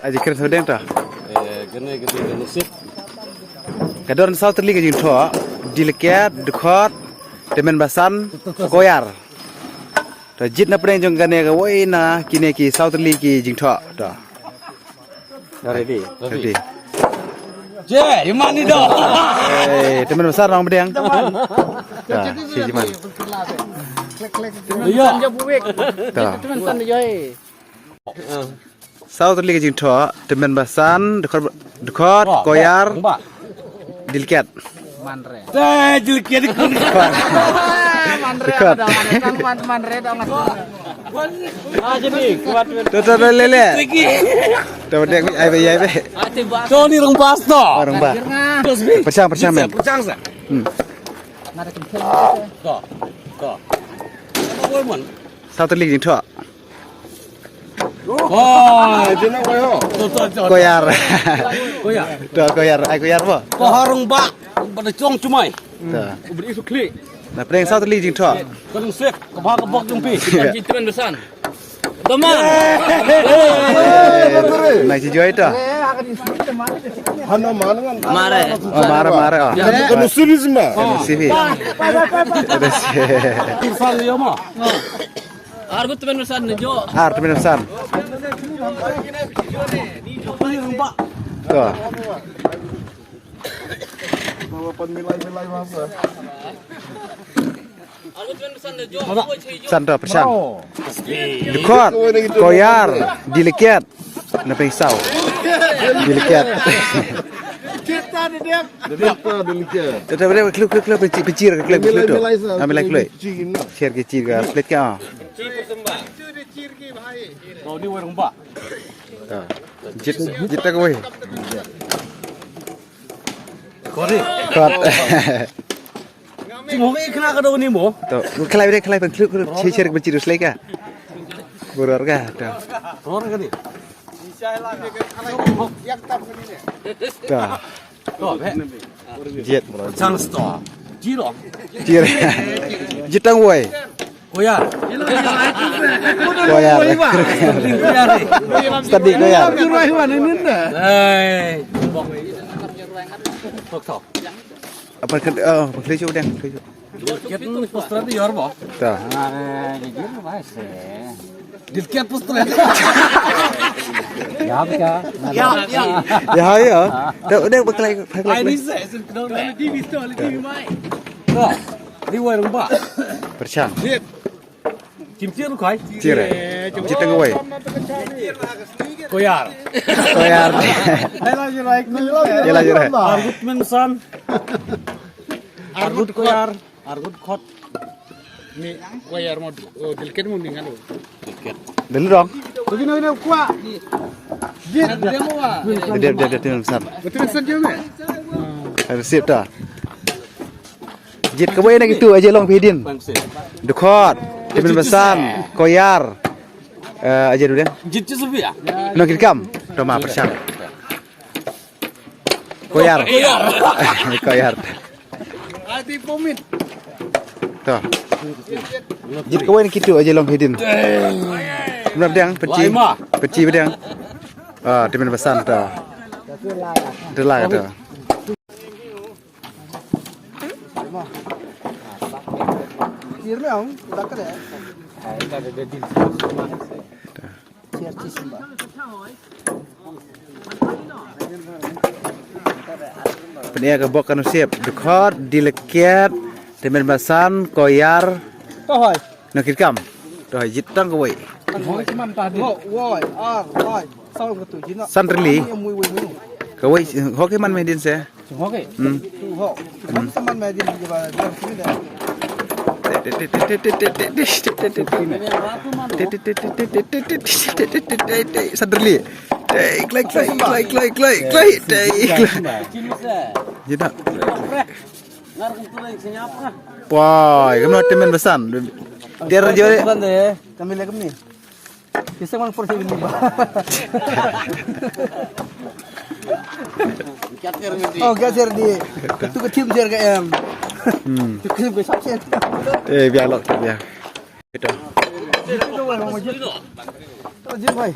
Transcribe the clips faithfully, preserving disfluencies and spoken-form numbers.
Aji kren sa deng ta. Eh, kene, kene, kene sip. Ka don saw tylli ka jingthoh, Dilkiat, Dkhot, Tymmen Basan, Koyar. Ta jied na pdeng jong kane kawei na kine ki saw tylli ki jingthoh. Ta. Ready. Ready. Je, imani do. Eh, Tymmen Basan rong pdeng. Ta, si jiman. Iya. Ta. Saw tylli ka jingthoh, Tymmen Basan, Dkhot, Dkhot, Koyar, Dilkiat. Manre. Eh, Dilkiat. Manre. Dkhot. Manre dong. Ah, jadi kuat. Tuh, tuh, tuh, lele. Tuh, dia, ai, ai, ai. Tony Rong Pasto. Rong Ba. Pyrshang, pyrshang, men. Pyrshang sa. Hmm. Tuh, tuh. Saw tylli ka jingthoh. Oh, itu nak koyo. Koyar. Koyar. Tuh, Koyar. Ai, Koyar apa? Koharong ba. Pada cong cumai. Tuh. Beri sukli. Na pdeng saw tylli jingthoh. Kanu sek, kebha kebok jumpi. Kita Tymmen Basan. Teman. Na si Joy tuh. Hano mana kan? Mare. Oh, mare, mare, oh. Kanu sini semua. Kanu sini. Ada si. Irfan Leo mah. Argut Tymmen Basan ni jo. Ar Tymmen Basan. Tuh. Argut Tymmen Basan ni jo. San tuh, pyrshang. Dkhot, Koyar, Dilkiat. Na pdeng saw. Dilkiat. Kita dedep. Dedep ta Dilkiat. Tuh, tuh, tuh, kluk, kluk, kluk, pynci-, pynci-, kluk, kluk, kluk, tuh. Milai, milai sa. Ah, milai kluk. Pynci-, pynci-, na. Share ki chir ka plate ka, ah. Kau ni warung ba. Ah. Jied, jied ta kawei. Kori. Kot. Cuma kena ka dong ni mo. To, khlai deh, khlai pynkluk, share, share pynci-, slei ka. Boror ka, to. Boror ka ni. To. To, be. Jied. Chance to. Jiro. Jiro. Jied tang wei. Koyar. Koyar. Koyar ni. Study Koyar. Hai. Tok, tok. Apa kan, oh, apa kali cuba deh, kali cuba. Ket tu poster tu yor bo. Ta. Nah, jujur, baik sih. Dilkiat poster. Ya, ya. Ya, ya. Tu udah berkelahi, berkelahi. Ai ni se, se kena di bistol di mai. Ko, di wai rumba. Pyrshang. Chim chir kai. Chir. Chim chir tengah wai. Koyar. Koyar. Hello, you like me? Hello, you like me? Argut Tymmen Basan. Argut Koyar. Argut Khot. Ni Koyar mo, oh, Dilkiat mo ni ngalo. Dilkiat. Dulu dong. Begini, begini, kuat. Dia, dia, dia, dia, Tymmen Basan. Betul, Tymmen Basan dia, meh? Ada siap dah. Jied kawei na kitu, aje long phi hadien. Dkhot, Tymmen Basan, Koyar. Eh, aje dudeng. Jied tu sepi ah? Nongkirkam. To ma pyrshang. Koyar. Koyar. Koyar. Ati pumit. To. Jied kawei na kitu, aje long phi hadien. Kumno pdiang, pynci. Pynci pdiang. Ah, Tymmen Basan to. Itulah to. Pynïa ka bok ka nusip, Dkhot, Dilkiat, Tymmen Basan, Koyar. To hoi. Nongkirkam. To hoi, jied tang kawei. Hoi, hoi, ar, hoi. San tylli. Kawei, hok ki man me hadien se. Hok ki? Hmm. Hok. Hmm. San man me hadien, ba, ba, sini dah. San tylli. Kloi, kloi, kloi, kloi, kloi. Jied tang. Wah, kumno Tymmen Basan. Der jo. Kami lagi ni. Kisah mang por sini ba. Oh, gajar di. Tu ke tim jer ke em. Hmm. Tu ke besap sen. Eh, biar lok, biar. Itu. Jin bhai.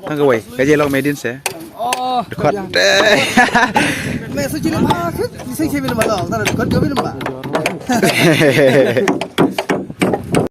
Hang kawei, ka jai long medin se. Oh, dkhot. Me su chini ma, su chini ma lo, ta dkhot jo bin ba.